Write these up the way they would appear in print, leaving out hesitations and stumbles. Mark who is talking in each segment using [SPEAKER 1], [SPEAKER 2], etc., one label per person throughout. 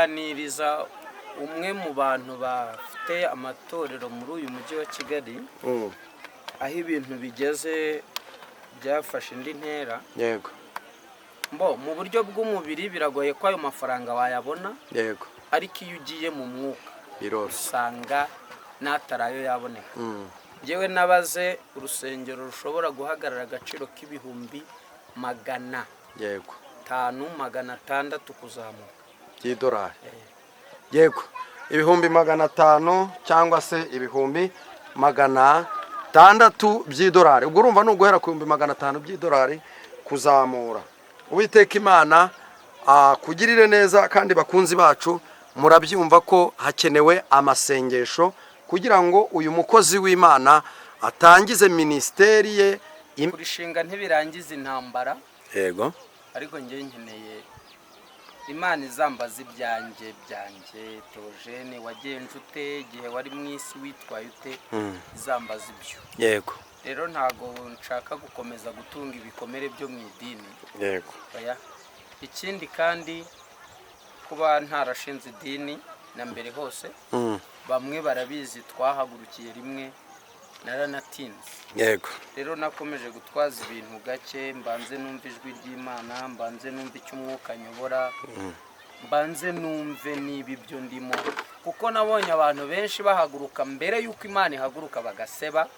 [SPEAKER 1] Kuganiriza umwe mu bantu bafite amatorero muri uyu mujyi wa Kigali, aho ibintu bigeze byafashe indi ntera. Mbo mu buryo bw'umubiri biragoye ko ayo mafaranga wayabona, ariko iyo ugiye mu mwuka
[SPEAKER 2] Biroroshye.
[SPEAKER 1] usanga n'atari ayo yaboneka. Njyewe nabaze urusengero rushobora guhagarara agaciro k'ibihumbi magana tanu, 600 kuzamuka.
[SPEAKER 2] By'idolari, yego, 500,000 cyangwa se 600,000 by'idolari. Ubwo urumva ni uguhera ku 500,000 by'idolari kuzamura. Uwiteka Imana akugirire neza. Kandi bakunzi bacu, murabyumva ko hakenewe amasengesho kugira ngo uyu mukozi w'Imana atangize minisiteri ye.
[SPEAKER 1] Kurishinga ntibirangiza intambara. Ariko njye nkeneye Imana izambaza ibyanjye byanjye. Theogene, wagenje ute igihe wari mu isi? Witwaye ute? Izambaza ibyo. Rero ntabwo nshaka gukomeza gutunga ibikomere byo mu idini. Oya. Ikindi kandi, kuba ntarashinze idini na mbere hose, bamwe barabizi, twahagurukiye rimwe, naranatinze. Rero nakomeje gutwaza ibintu gake, mbanze numve ijwi ry'Imana, mbanze numve icyo umwuka anyobora, mbanze numve niba ibyo ndimo, kuko nabonye abantu benshi bahaguruka mbere y'uko Imana ihaguruka bagaseba,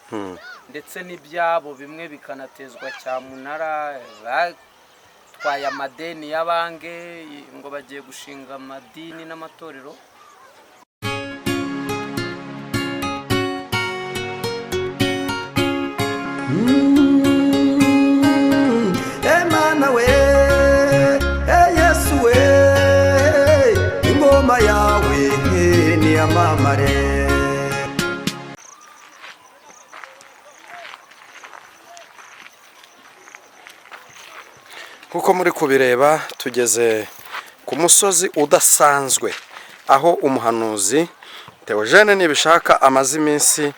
[SPEAKER 1] ndetse n'ibyabo bimwe bikanatezwa cyamunara. Batwaye amadeni ya banki ngo bagiye gushinga amadini n'amatorero.
[SPEAKER 2] Emana we, e Yesu we, ingoma yawe niyamamare. Nkuko muri kubireba, tugeze ku musozi udasanzwe aho umuhanuzi Theogene Nibishaka amaze iminsi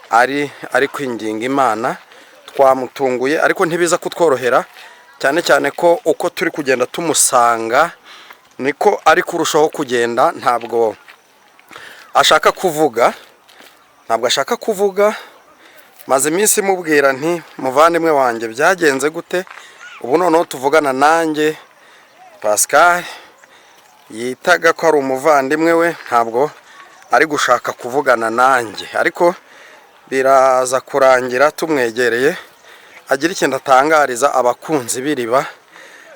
[SPEAKER 2] ari kwinginga Imana. Twamutunguye, ariko ntibiza kutworohera, cyane cyane ko uko turi kugenda tumusanga niko ari kurushaho kugenda. Ntabwo ashaka kuvuga, ntabwo ashaka kuvuga. Maze iminsi mubwira nti: "Muvandimwe wanjye, byagenze gute?" Ubu noneho tuvugana nanjye, Pascal yitaga ko ari umuvandimwe we, ntabwo ari gushaka kuvugana nanjye, ariko biraza kurangira tumwegereye agira ikintu atangariza abakunzi b'Iriba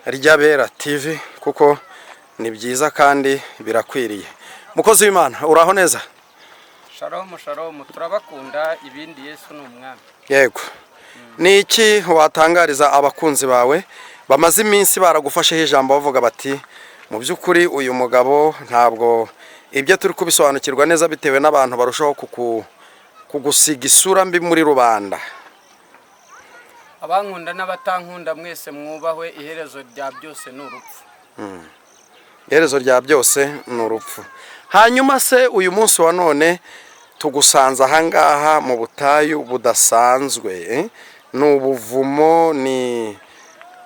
[SPEAKER 2] ry'Abera TV, kuko ni byiza kandi birakwiriye. Mukozi w'Imana, uraho neza?
[SPEAKER 1] Shalom, shalom, turabakunda. Ibindi, Yesu ni umwami.
[SPEAKER 2] Yego. Ni iki watangariza abakunzi bawe bamaze iminsi baragufasheho ijambo, bavuga bati: "Mu by'ukuri uyu mugabo ntabwo ibyo turi kubisobanukirwa neza," bitewe n'abantu barushaho kugusiga isura mbi muri rubanda?
[SPEAKER 1] Abankunda n'abatankunda mwese mwubahwe. Iherezo rya byose ni urupfu.
[SPEAKER 2] Iherezo rya byose ni urupfu. Hanyuma se uyu munsi wa none tugusanze ahangaha mu butayu budasanzwe, eh? Ni ubuvumo, ni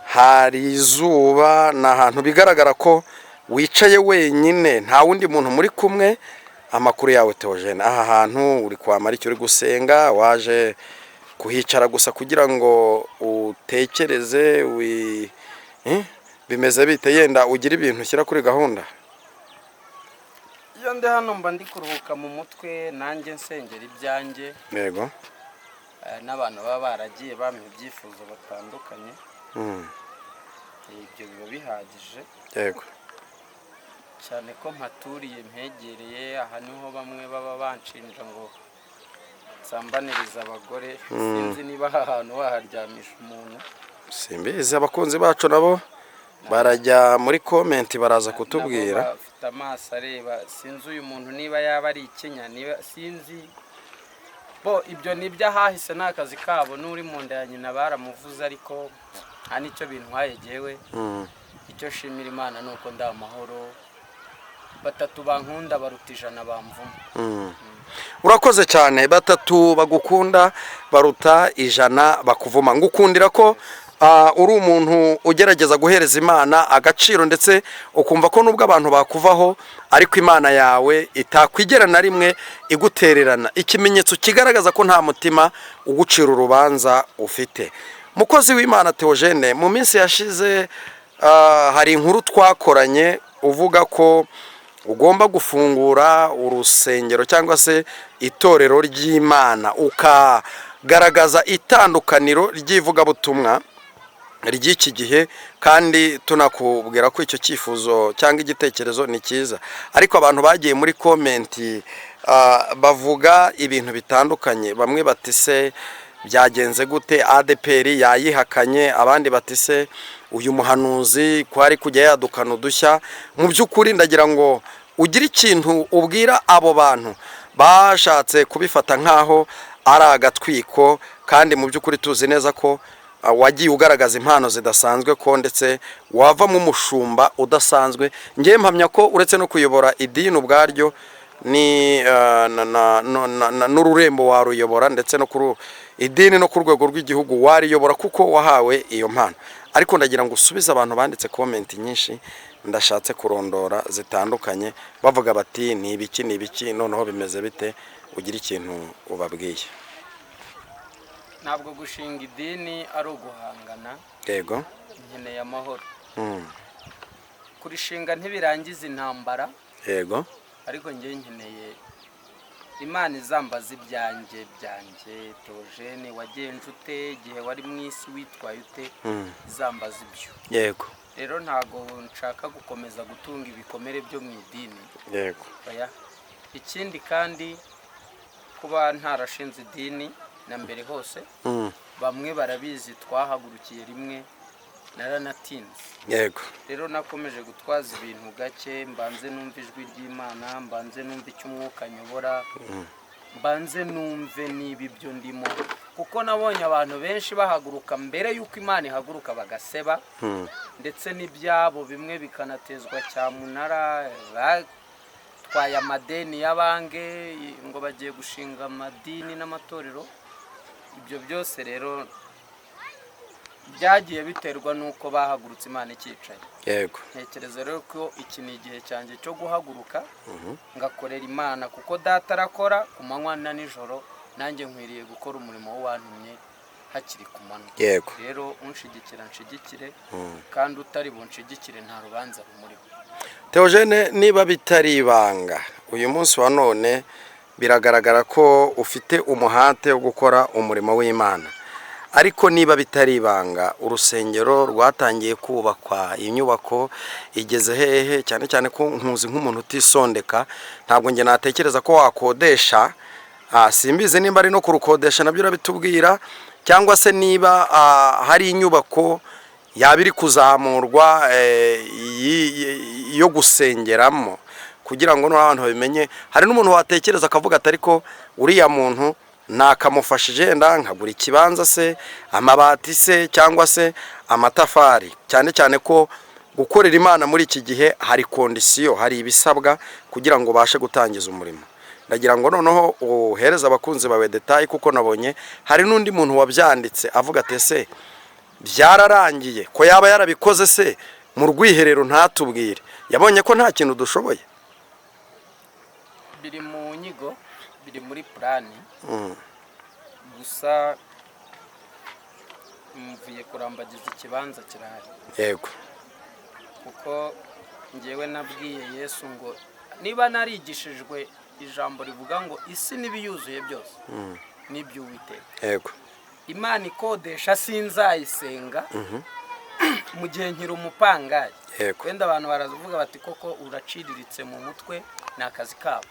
[SPEAKER 2] hari izuba, ni ahantu bigaragara ko wicaye wenyine, nta wundi muntu muri kumwe. Amakuru yawe, Theogene? Aha hantu uri kwamara icyo? Uri gusenga? Waje kuhicara gusa kugira ngo utekereze? Eh? Bimeze bite? Yenda ugira ibintu ushyira kuri gahunda.
[SPEAKER 1] Iyo ndi hano mba ndi kuruhuka mu mutwe, nanjye nsengera ibyanjye, n'abantu baba baragiye bampa ibyifuzo batandukanye. Ibyo biba bihagije, cyane ko mpaturiye, mpegereye. Aha niho bamwe baba banshinja ngo nsambaniriza abagore. Sinzi niba aha hantu waharyamisha umuntu.
[SPEAKER 2] Simbizi, abakunzi bacu nabo barajya muri comment, baraza kutubwira.
[SPEAKER 1] Nabo bafite amaso areba. Sinzi uyu muntu niba yaba ari ikinya, niba sinzi bo. Ibyo ni iby'ahahise, ni akazi kabo. N'uri mu nda ya nyina baramuvuze, ariko nta n'icyo bintwaye jyewe. Icyo nshimira Imana ni uko ndi amahoro. Batatu bankunda baruta 100 bamvuma.
[SPEAKER 2] Urakoze cyane. Batatu bagukunda baruta 100 bakuvuma. Ngukundira ko Uri umuntu ugerageza guhereza Imana agaciro, ndetse ukumva ko nubwo abantu bakuvaho ariko Imana yawe itakwigera na rimwe igutererana, ikimenyetso kigaragaza ko nta mutima ugucira urubanza ufite. Mukozi w'Imana Theogene, mu minsi yashize hari inkuru twakoranye uvuga ko ugomba gufungura urusengero cyangwa se itorero ry'Imana, ukagaragaza itandukaniro ry'ivugabutumwa ry'iki gihe, kandi tunakubwira ko icyo cyifuzo cyangwa igitekerezo ni cyiza. Ariko abantu bagiye muri comment bavuga ibintu bitandukanye. Bamwe bati: "Se byagenze gute? ADEPR yayihakanye." Abandi bati: "Se uyu muhanuzi ko ari kujya yadukana udushya?" Mu by'ukuri ndagira ngo ugire ikintu ubwira abo bantu bashatse kubifata nk'aho ari agatwiko, kandi mu by'ukuri tuzi neza ko wagiye ugaragaza impano zidasanzwe, ko ndetse wavamo umushumba udasanzwe. Ngewe mpamya ko uretse no kuyobora idini ubwaryo ni n'ururembo waruyobora, ndetse no kuri idini no ku rwego rw'igihugu wariyobora, kuko wahawe iyo mpano. Ariko ndagira ngo usubize abantu banditse comment nyinshi ndashatse kurondora zitandukanye, bavuga bati: "Ni ibiki, ni ibiki, noneho bimeze bite?" Ugira ikintu ubabwiye.
[SPEAKER 1] Ntabwo gushinga idini ari uguhangana. Nkeneye amahoro. Kurishinga ntibirangiza intambara. Ariko njye nkeneye Imana izambaza ibyanjye byanjye. Theogene, wagenje ute igihe wari mu isi? Witwaye ute? Izambaza ibyo. Rero ntabwo nshaka gukomeza gutunga ibikomere byo mu idini. Oya. Ikindi kandi, kuba ntarashinze idini na mbere hose, bamwe barabizi, twahagurukiye rimwe, naranatinze. Rero nakomeje gutwaza ibintu gake, mbanze numve ijwi ry'Imana, mbanze numve icyo umwuka anyobora, mbanze numve niba ibyo ndimo, kuko nabonye abantu benshi bahaguruka mbere y'uko Imana ihaguruka, bagaseba, ndetse n'ibyabo bimwe bikanatezwa cyamunara. Batwaye amadeni ya banki ngo bagiye gushinga amadini n'amatorero. Ibyo byose rero byagiye biterwa n'uko bahagurutse Imana ikicaye. Ntekereza rero ko iki ni igihe cyanjye cyo guhaguruka ngakorera Imana, kuko Data arakora ku manywa na nijoro, nanjye nkwiriye gukora umurimo w'uwantumye hakiri ku manywa. Rero unshigikira nshigikire, kandi utari bunshigikire nta rubanza rumuriho.
[SPEAKER 2] Theogene, niba bitari ibanga, uyu munsi wa none biragaragara ko ufite umuhate wo gukora umurimo w'Imana, ariko niba bitari ibanga, urusengero rwatangiye kubakwa, inyubako igeze hehe? Cyane cyane ko nkuzi nk'umuntu utisondeka, ntabwo njye natekereza ko wakodesha. Simbizi nimba ari no kurukodesha, nabyo urabitubwira, cyangwa se niba hari inyubako yaba iri kuzamurwa yo gusengeramo, kugira ngo noneho abantu babimenye. Hari n'umuntu watekereza akavuga ati: "Ariko uriya muntu nakamufashije, yenda nkagura ikibanza se, amabati se, cyangwa se amatafari." Cyane cyane ko gukorera Imana muri iki gihe hari condition, hari ibisabwa kugira ngo ubashe gutangiza umurimo. Ndagira ngo noneho uhereze abakunzi bawe détails, kuko nabonye hari n'undi muntu wabyanditse avuga ati: "Ese byararangiye? Ko yaba yarabikoze se mu rwiherero ntatubwire? Yabonye ko nta kintu dushoboye."
[SPEAKER 1] Biri mu nyigo, biri muri plan. Gusa mvuye kurambagiza, ikibanza kirahari. Kuko ngewe nabwiye Yesu ngo niba narigishijwe ijambo rivuga ngo isi n'ibiyuzuye byose n'iby'Uwiteka, Imana ikodesha sinzayisenga mu gihe nkiri umupangayi. Wenda abantu baravuga bati: "Koko uraciriritse mu mutwe." Ni akazi kabo.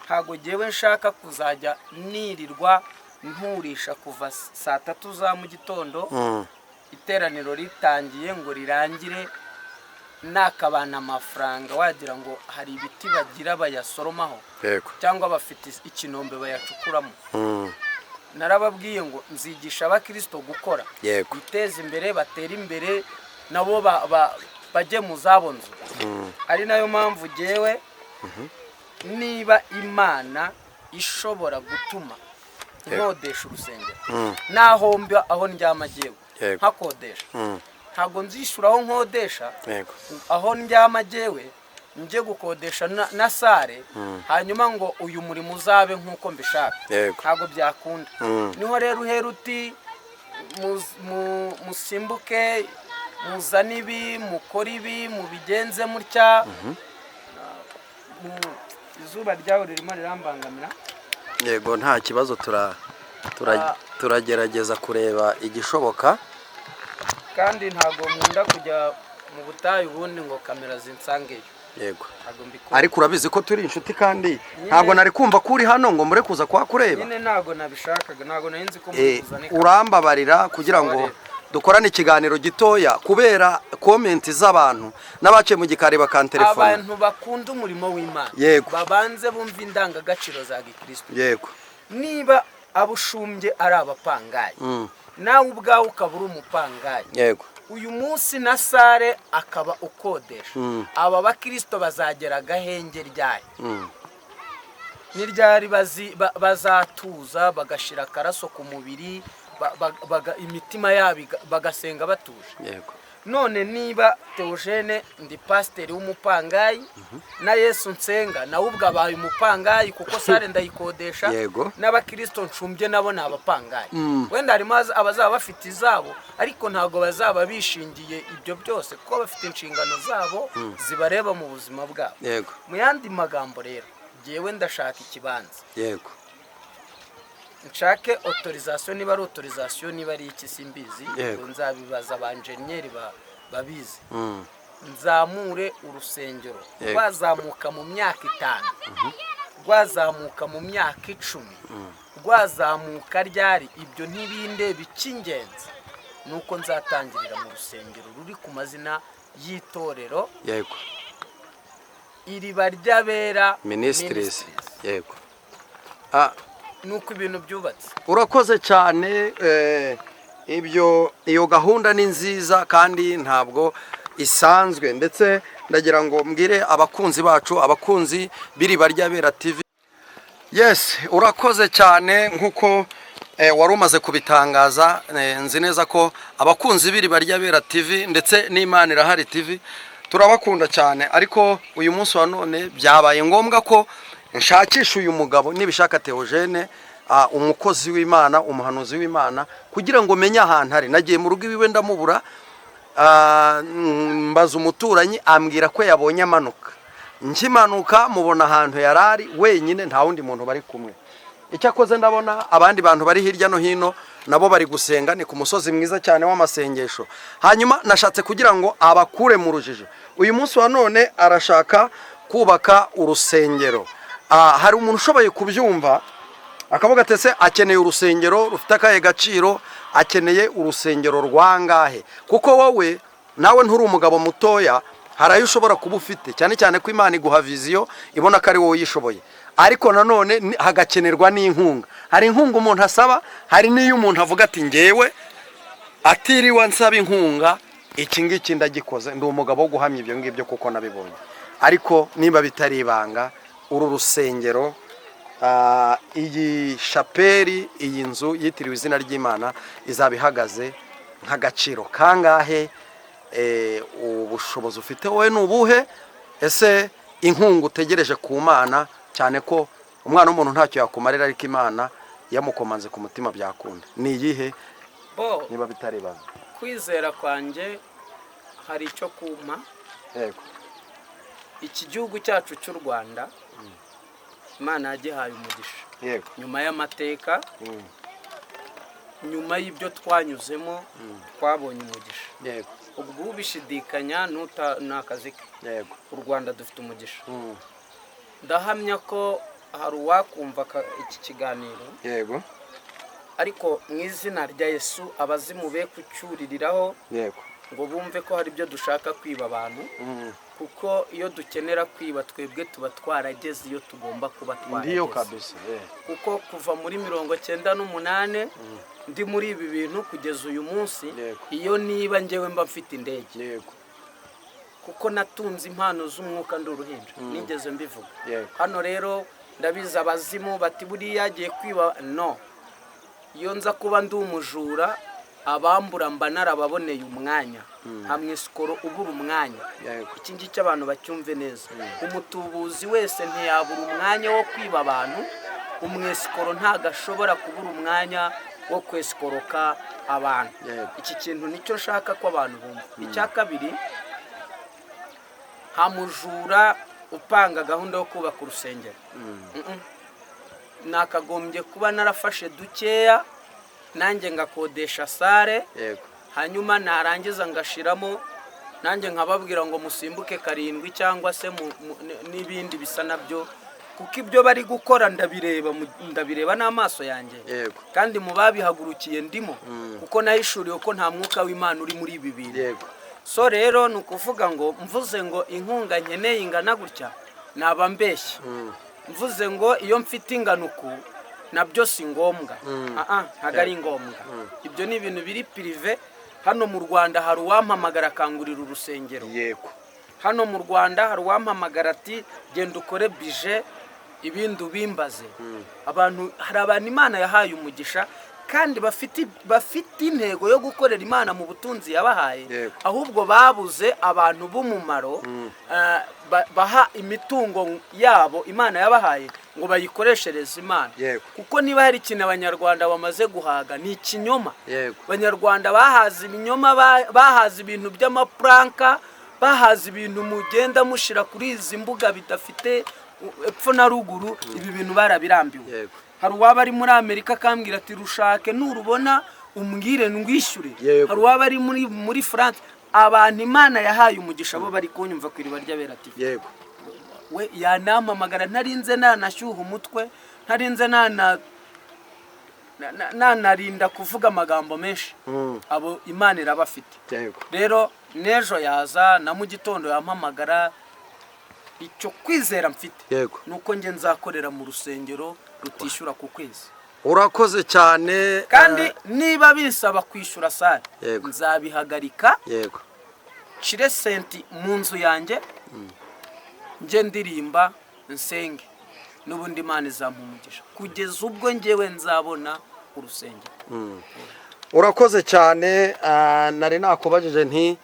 [SPEAKER 1] Ntabwo ngewe nshaka kuzajya nirirwa nturisha kuva saa 3 za mu gitondo, iteraniro ritangiye, ngo rirangire nakabana amafaranga, wagira ngo hari ibiti bagira bayasoromaho, cyangwa bafite ikinombe bayacukuramo. Narababwiye ngo nzigisha abakirisito gukora, biteze imbere, batere imbere, nabo bajye mu zabo nzu. Ari nayo mpamvu jyewe niba Imana ishobora gutuma nkodesha urusengero, naho mba, aho ndyama jyewe. Nkakodesha, ntabwo nzishyura aho nkodesha, aho ndyama jyewe njye gukodesha na salle, hanyuma ngo uyu murimo uzabe nk'uko mbishaka. Ntabwo byakunda. Niho rero uhera uti musimbuke, muzane ibi, mukore ibi, mubigenze mutya. Izuba ryawe ririmo rirambangamira.
[SPEAKER 2] Yego, nta kibazo, turagerageza kureba igishoboka.
[SPEAKER 1] Kandi ntabwo nkunda kujya mu butayu ubundi ngo kamera zinsangeyo. Ntabwo mbikunda.
[SPEAKER 2] Ariko urabizi ko turi inshuti, kandi ntabwo nari kumva ko uri hano ngo mbure kuza kuhakureba.
[SPEAKER 1] Nyine ntabwo nabishakaga, ntabwo nari nzi ko muri buzane kamera.
[SPEAKER 2] Urambabarira kugira ngo
[SPEAKER 1] Sawa.
[SPEAKER 2] dukorane ikiganiro gitoya, kubera comment z'abantu n'abaciye mu gikari bakantelefona.
[SPEAKER 1] Abantu bakunda umurimo w'Imana babanze bumva indangagaciro za gikristo. Niba abushumbye ari abapangayi, nawe ubwawe ukaba uri umupangayi, uyu munsi na salle akaba ukodesha, aba bakirisito bazagera agahenge ryari? Ni ryari bazatuza bagashira akaraso ku mubiri, imitima yabo bagasenga batuje? None niba Theogene ndi pasiteri w'umupangayi, na Yesu nsenga nawe ubwo abaye umupangayi, kuko salle ndayikodesha, n'abakirisito nshumbye nabo ni abapangayi. Wenda harimo abazaba bafite izabo, ariko ntabwo bazaba bishingiye ibyo byose, kuko bafite inshingano zabo zibareba mu buzima bwabo. Mu yandi magambo rero, ngewe ndashaka ikibanza, nshake autorisation, niba ari autorisation, niba ari iki simbizi. Ubwo nzabibaza ba enjeniyeri babizi. Nzamure urusengero. Rwazamuka mu myaka 5, rwazamuka mu myaka 10, rwazamuka ryari, ibyo ntibindeba. Icy'ingenzi ni uko nzatangirira mu rusengero ruri ku mazina y'itorero Iriba ry'Abera
[SPEAKER 2] Ministries.
[SPEAKER 1] Ministries.
[SPEAKER 2] Yego.
[SPEAKER 1] Ni uko ibintu byubatse.
[SPEAKER 2] Urakoze cyane. Ibyo, iyo gahunda ni nziza kandi ntabwo isanzwe. Ndetse ndagira ngo mbwire abakunzi bacu, abakunzi b'Iriba ry'Abera TV. Yes, urakoze cyane. Nk'uko wari umaze kubitangaza, nzi neza ko abakunzi b'Iriba ry'Abera TV ndetse n'Imana Irahari TV turabakunda cyane. Ariko uyu munsi wa none byabaye ngombwa ko nshakisha uyu mugabo Nibishaka Theogene, umukozi w'Imana, umuhanuzi w'Imana, kugira ngo menye ahantu ari. Nagiye mu rugo iwiwe ndamubura. Mbaza umuturanyi, ambwira ko yabonye amanuka. Nkimanuka mubona ahantu yari ari wenyine, nta wundi muntu bari kumwe. Icyakoze ndabona abandi bantu bari hirya no hino, nabo bari gusenga. Ni ku musozi mwiza cyane w'amasengesho. Hanyuma nashatse kugira ngo abakure mu rujijo. Uyu munsi wa none arashaka kubaka urusengero. Hari umuntu ushoboye kubyumva akavuga ati: "Ese akeneye urusengero rufite akahe gaciro? Akeneye urusengero rwangahe?" Kuko wowe nawe nturi umugabo mutoya, hari ayo ushobora kuba ufite, cyane cyane ko Imana iguha vision ibona ko ari wowe uyishoboye. Ariko nanone hagakenerwa n'inkunga. Hari inkunga umuntu asaba, hari n'iyo umuntu avuga ati: "Ngewe atiriwe ansaba inkunga, iki ngiki ndagikoze, ndi umugabo wo guhamya ibyo ngibyo kuko nabibonye." Ariko niba bitari ibanga, uru rusengero, iyi shapeli, iyi nzu yitiriwe izina ry'Imana, izaba ihagaze nk'agaciro kangahe? Ubushobozi ufite wowe ni ubuhe? Ese inkunga utegereje ku Mana, cyane ko umwana w'umuntu ntacyo yakumarira ariko Imana yamukomanze ku mutima byakunda, ni iyihe?
[SPEAKER 1] Bo.
[SPEAKER 2] Niba bitari ibanga.
[SPEAKER 1] Kwizera kwanjye hari icyo kumpa. Iki gihugu cyacu cy'u Rwanda, Imana yagihaye umugisha nyuma y'amateka, nyuma y'ibyo twanyuzemo, twabonye umugisha. Ubwo ubishidikanya ni akazi ke. U Rwanda dufite umugisha. Ndahamya ko hari uwakumva iki kiganiro, ariko mu izina rya Yesu, abazimu be kucyuririraho ngo bumve ko hari ibyo dushaka kwiba abantu, kuko iyo dukenera kwiba twebwe tuba twarageze iyo tugomba kuba
[SPEAKER 2] Ndiyo.
[SPEAKER 1] twarageze.
[SPEAKER 2] Kabisa.
[SPEAKER 1] Kuko kuva muri 98 ndi muri ibi bintu kugeza uyu munsi, iyo niba njyewe mba mfite indege, kuko natunze impano z'umwuka ndi uruhinja, nigeze mbivuga. Hano rero ndabizi, abazimu bati: "Buriya agiye kwiba." No, iyo nza kuba ndi umujura. Abambura mba narababoneye umwanya. Nta mwesikoro ubura umwanya. Iki ngiki abantu bacyumve neza. Umutubuzi wese ntiyabura umwanya wo kwiba abantu. Umwesikoro ntabwo ashobora kubura umwanya wo kwesikoroka abantu. Iki kintu nicyo nshaka ko abantu bumva. Icya kabiri, nta mujura upanga gahunda yo kubaka urusengero. Nakagombye kuba narafashe dukeya, nanjye ngakodesha salle, hanyuma narangiza ngashiramo, nanjye nkababwira ngo musimbuke karindwi cyangwa se n'ibindi bisa nabyo, kuko ibyo bari gukora ndabireba, ndabireba n'amaso yanjye. Kandi mu babihagurukiye ndimo, kuko nahishuriwe ko nta mwuka w'Imana uri muri ibi bintu. So rero ni ukuvuga ngo mvuze ngo inkunga nkeneye ingana gutya, naba mbeshye. Mvuze ngo iyo mfite ingano uku, nabyo si ngombwa. Ah, ah, ntabwo ari ngombwa. Ibyo ni ibintu biri privé. Hano mu Rwanda hari uwampamagara akangurira urusengero. Hano mu Rwanda hari uwampamagara ati: "Genda ukore budget, ibindi ubimbaze." Abantu, hari abantu Imana yahaye umugisha kandi bafite intego yo gukorera Imana mu butunzi yabahaye. Ahubwo babuze abantu b'umumaro, baha imitungo yabo Imana yabahaye ngo bayikoreshereze Imana. Kuko niba hari ikintu Abanyarwanda bamaze guhaga, ni ikinyoma. Abanyarwanda bahaze ibinyoma, bahaze ibintu by'amaprank, bahaze ibintu mugenda mushira kuri izi mbuga bidafite epfo na ruguru. Ibi bintu barabirambiwe. Hari uwaba ari muri Amerika akambwira ati: "Rushake, nurubona umbwire ndwishyure." Hari uwaba ari muri France. Abantu Imana yahaye umugisha bo bari kunyumva ku Iriba ry'Abera TV, we yanampamagara ntarinze nanashyuha umutwe, ntarinze nanarinda kuvuga amagambo menshi. Abo Imana irabafite. Rero n'ejo yaza, na mu gitondo yampamagara, icyo kwizera mfite ni uko njye nzakorera mu rusengero rutishyura ku kwezi.
[SPEAKER 2] Urakoze cyane.
[SPEAKER 1] Kandi niba bisaba kwishyura salle, nzabihagarika, nshire senti mu nzu yanjye, njye ndirimba nsenge, n'ubundi Imana izampa umugisha kugeza ubwo njyewe nzabona urusengero.
[SPEAKER 2] Urakoze cyane. Nari nakubajije nti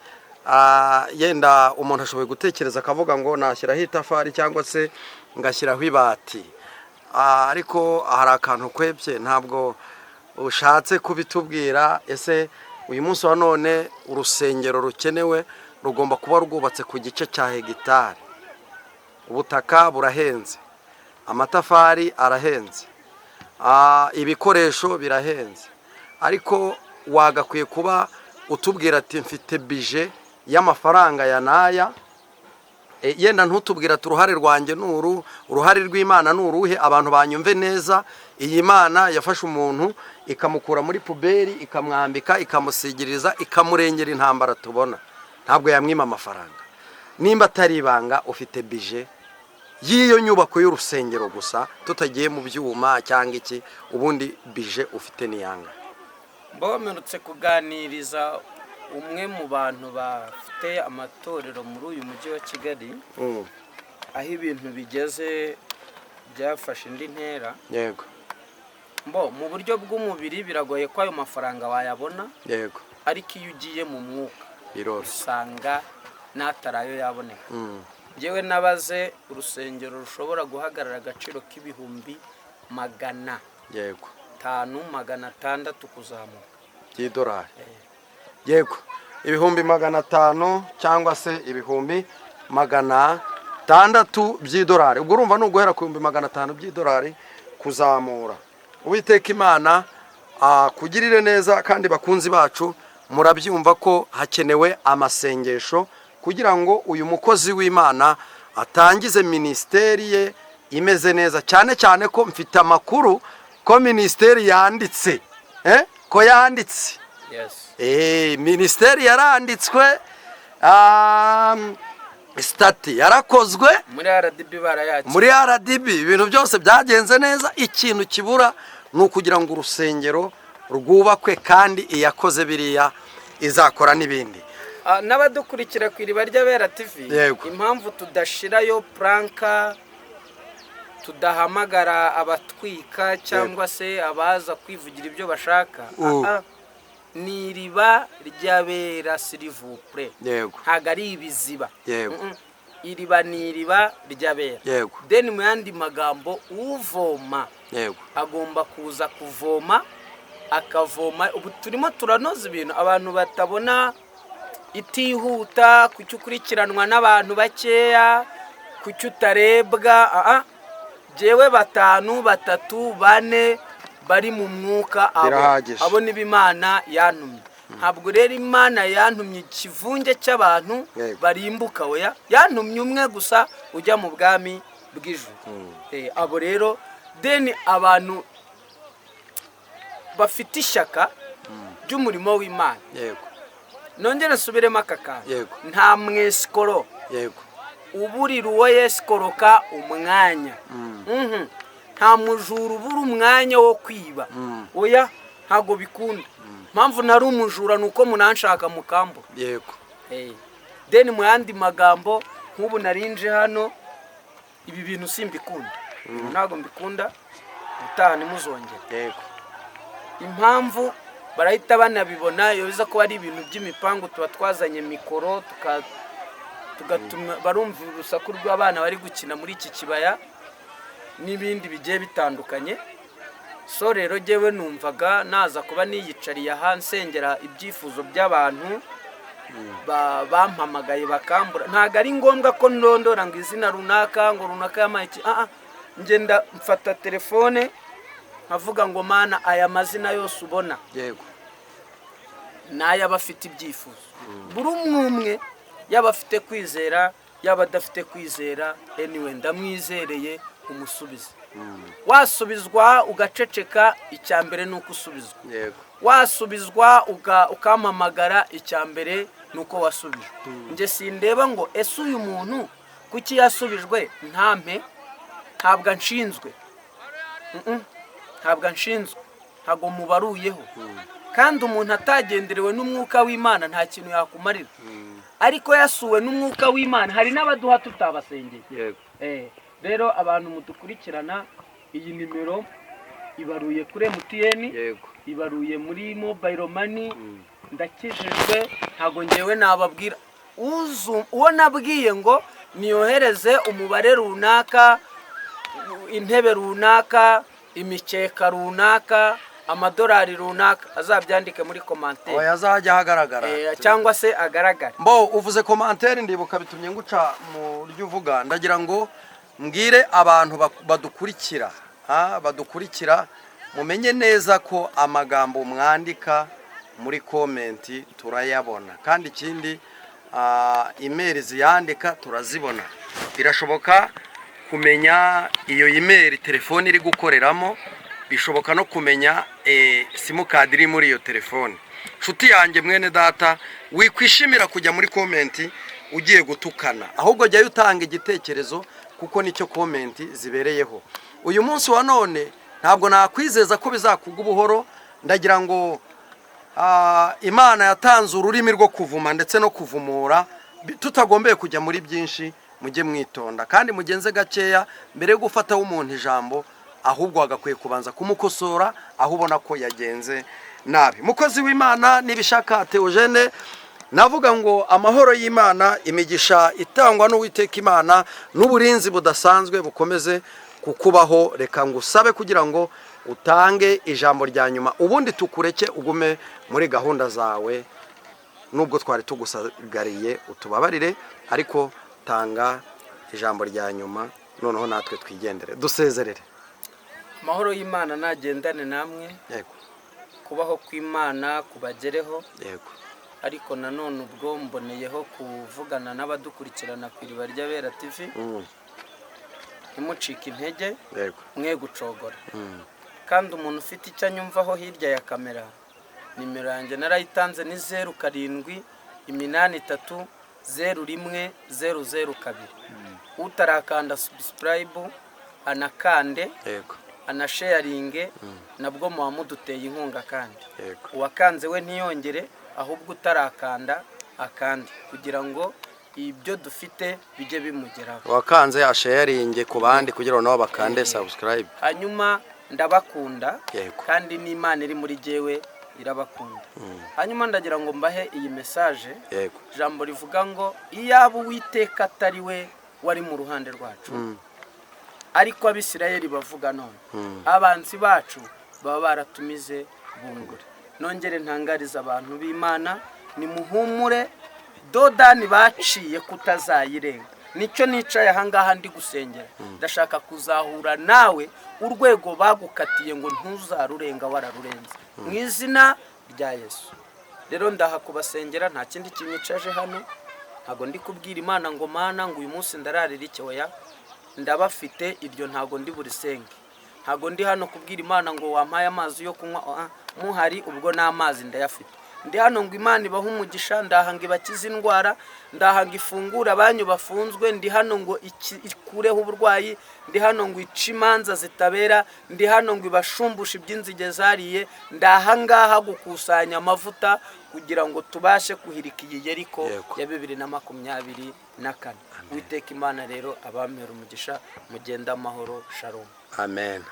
[SPEAKER 2] yenda umuntu ashoboye gutekereza akavuga ngo nashyiraho itafari cyangwa se ngashyiraho ibati. Ariko hari akantu kwebye, ntabwo ushatse kubitubwira. Ese uyu munsi wa none urusengero rukenewe rugomba kuba rwubatse ku gice cya hegitari? Ubutaka burahenze, amatafari arahenze, ibikoresho birahenze, ariko wagakwiye kuba utubwira ati: "Mfite budget y'amafaranga ya n'aya." Yenda ntutubwira ati: "Uruhare rwanjye ni uru, uruhare rw'Imana ni uruhe?" Abantu banyumve neza, iyi Mana yafashe umuntu ikamukura muri poubelle, ikamwambika, ikamusigiriza, ikamurengera intambara tubona, ntabwo yamwima amafaranga. Nimba atari ibanga, ufite budget y'iyo nyubako y'urusengero gusa, tutagiye mu byuma cyangwa iki, ubundi budget ufite niyanga?
[SPEAKER 1] Mperutse kuganiriza umwe mu bantu bafite amatorero muri uyu mujyi wa Kigali, aho ibintu bigeze byafashe indi ntera. Mbo mu buryo bw'umubiri biragoye ko ayo mafaranga wayabona, ariko iyo ugiye mu mwuka
[SPEAKER 2] biroroshye,
[SPEAKER 1] usanga n'atari ayo yaboneka. Njyewe nabaze urusengero rushobora guhagarara agaciro k'ibihumbi 500, 600 kuzamuka.
[SPEAKER 2] By'idolari? Yego, 500,000 cyangwa se 600,000 by'idolari. Ubwo urumva ni uguhera ku 500,000 by'idolari kuzamura. Uwiteka Imana akugirire neza. Kandi bakunzi bacu, murabyumva ko hakenewe amasengesho kugira ngo uyu mukozi w'Imana atangize minisiteri ye imeze neza, cyane cyane ko mfite amakuru ko minisiteri yanditse, ko yanditse.
[SPEAKER 1] Yes.
[SPEAKER 2] Minisiteri yaranditswe, statut yarakozwe.
[SPEAKER 1] Muri RDB barayakira.
[SPEAKER 2] Muri RDB ibintu byose byagenze neza. Ikintu kibura ni ukugira ngo urusengero rwubakwe, kandi iyakoze biriya izakora n'ibindi.
[SPEAKER 1] N'abadukurikira ku Iriba ry'Abera TV, impamvu tudashirayo prank, tudahamagara abatwika cyangwa se abaza kwivugira ibyo bashaka, Ni iriba ry'abera, s'il vous plaît. Ntabwo ari ibiziba. Iriba ni iriba ry'abera. Then mu yandi magambo, uvoma agomba kuza kuvoma, akavoma. Ubu turimo turanoza ibintu abantu batabona itihuta. Kuki ukurikiranwa n'abantu bakeya? Kuki utarebwa? Aha jyewe batanu, batatu, bane bari mu mwuka, abo
[SPEAKER 2] Birahagije.
[SPEAKER 1] abo nibo Imana yantumye. Ntabwo rero Imana yantumye ikivunge cy'abantu barimbuka, oya, yantumye umwe gusa ujya mu bwami bw'ijuru. Abo rero, then abantu bafite ishyaka ry'umurimo w'Imana. Nongere nsubiremo aka kantu. Nta mwesikoro uburira uwo yesikoroka umwanya. Nta mujura ubura umwanya wo kwiba, oya, ntabwo bikunda. Mpamvu ntari umujura ni uko munanshaka mukambura. Then mu yandi magambo, nk'ubu narinje hano, ibi bintu simbikunda. Ibintu ntabwo mbikunda, ubutaha ntimuzongere. Impamvu barahita banabibona, iyo biza kuba ari ibintu by'imipangu, tuba twazanye mikoro tugatuma barumva urusaku rw'abana bari gukina muri iki kibaya n'ibindi bigiye bitandukanye. So rero jyewe numvaga naza kuba niyicariye aha nsengera ibyifuzo by'abantu bampamagaye bakambura. Ntabwo ari ngombwa ko ndondora ngo izina runaka, ngo runaka yampaye iki. Ah, ah. Ngenda mfata telefone nkavuga ngo: "Mana, aya mazina yose ubona ni ay'abafite ibyifuzo." Buri umwe umwe, yaba afite kwizera, yaba adafite kwizera, anyway ndamwizereye umusubize. Wasubizwa ugaceceka, icya mbere ni uko usubizwa. Wasubizwa ukampamagara, icya mbere ni uko wasubijwe. Njye sindeba ngo ese uyu muntu kuki yasubijwe ntampe, ntabwo anshinzwe. Ntabwo anshinzwe, ntabwo mubaruyeho. Kandi umuntu atagenderewe n'umwuka w'Imana nta kintu yakumarira, ariko yasuwe n'umwuka w'Imana hari n'abaduha tutabasengeye. Rero abantu mudukurikirana, iyi nimero ibaruye kuri MTN, ibaruye muri mobile money. Ndakijijwe, ntabwo ngewe nababwira uzu uwo nabwiye ngo niyohereze umubare runaka, intebe runaka, imikeka runaka, amadolari runaka, azabyandike muri commentaire.
[SPEAKER 2] Oya, azajya ahagaragara.
[SPEAKER 1] Cyangwa se agaragare.
[SPEAKER 2] Mbo uvuze commentaire, ndibuka bitumye nguca mu ryo uvuga. Ndagira ngo mbwire abantu badukurikira, badukurikira, mumenye neza ko amagambo mwandika muri comment turayabona, kandi ikindi, email ziyandika turazibona. Birashoboka kumenya iyo email telefone iri gukoreramo, bishoboka no kumenya simukadi iri muri iyo telefone. Nshuti yanjye, mwene data, wikwishimira kujya muri comment ugiye gutukana, ahubwo jyayo utanga igitekerezo, kuko nicyo comment zibereyeho. Uyu munsi wa none ntabwo nakwizeza ko bizakugwa ubuhoro. Ndagira ngo Imana yatanze ururimi rwo kuvuma ndetse no kuvumura. Tutagombeye kujya muri byinshi, mujye mwitonda kandi mugenze gakeya mbere yo gufataho umuntu ijambo, ahubwo wagakwiye kubanza kumukosora aho ubona ko yagenze nabi. Mukozi w'Imana Nibishaka Theogene, navuga ngo amahoro y'Imana, imigisha itangwa n'Uwiteka Imana n'uburinzi budasanzwe bukomeze kukubaho. Reka ngusabe kugira ngo utange ijambo rya nyuma, ubundi tukureke ugume muri gahunda zawe. Nubwo twari tugusagariye, utubabarire, ariko tanga ijambo rya nyuma, noneho natwe twigendere, dusezerere.
[SPEAKER 1] Amahoro y'Imana nagendane namwe. Kubaho kw'Imana kubagereho. Ariko nanone ubwo mboneyeho kuvugana n'abadukurikirana ku Iriba ry'Abera TV, ntimucike intege, mwe gucogora. Kandi umuntu ufite icyo anyumvaho hirya ya kamera, nimero yanjye narayitanze, ni 0783010002. Utarakanda subscribe anakande, anasharinge, nabwo muba muduteye inkunga. Kandi uwakanze we ntiyongere, ahubwo utarakanda akande kugira ngo ibyo dufite bijye bimugeraho.
[SPEAKER 2] Wakanze asharinge ku bandi kugira ngo nabo bakande subscribe.
[SPEAKER 1] Hanyuma ndabakunda. Kandi n'Imana iri muri jyewe Irabakunda. Hanyuma ndagira ngo mbahe iyi message. Ijambo rivuga ngo iyaba Uwiteka atari we wari mu ruhande rwacu, ariko Abisirayeli bavuga none, abanzi bacu baba baratumize bunguri. Nongere ntangariza abantu b'Imana, nimuhumure, Dodani baciye kutazayirenga. Nicyo nicaye ahangaha ndi gusengera. Ndashaka kuzahura nawe, urwego bagukatiye ngo ntuzarurenga wararurenze, mu izina rya Yesu. Rero ndaha kubasengera, nta kindi kinyicaje hano. Ntabwo ndi kubwira Imana ngo "Mana, ngo uyu munsi ndararira iki?" Oya, ndabafite iryo, ntabwo ndi burisenge. Ntabwo ndi hano kubwira Imana ngo "Wampaye amazi yo kunywa?" Oya, muhari ubwo n'amazi ndayafite. Ndi hano ngo Imana ibahe umugisha, ndaha ngo ibakize indwara, ndaha ngo ifungure abanyu bafunzwe, ndi hano ngo ikureho uburwayi, ndi hano ngo ice imanza zitabera, ndi hano ngo ibashumbushe iby'inzige zariye. Ndaha ngaha gukusanya amavuta kugira ngo tubashe kuhirika iyi Yeriko ya 2024. Witeka Imana rero abampera umugisha, mugende amahoro. Shalom.
[SPEAKER 2] Amen.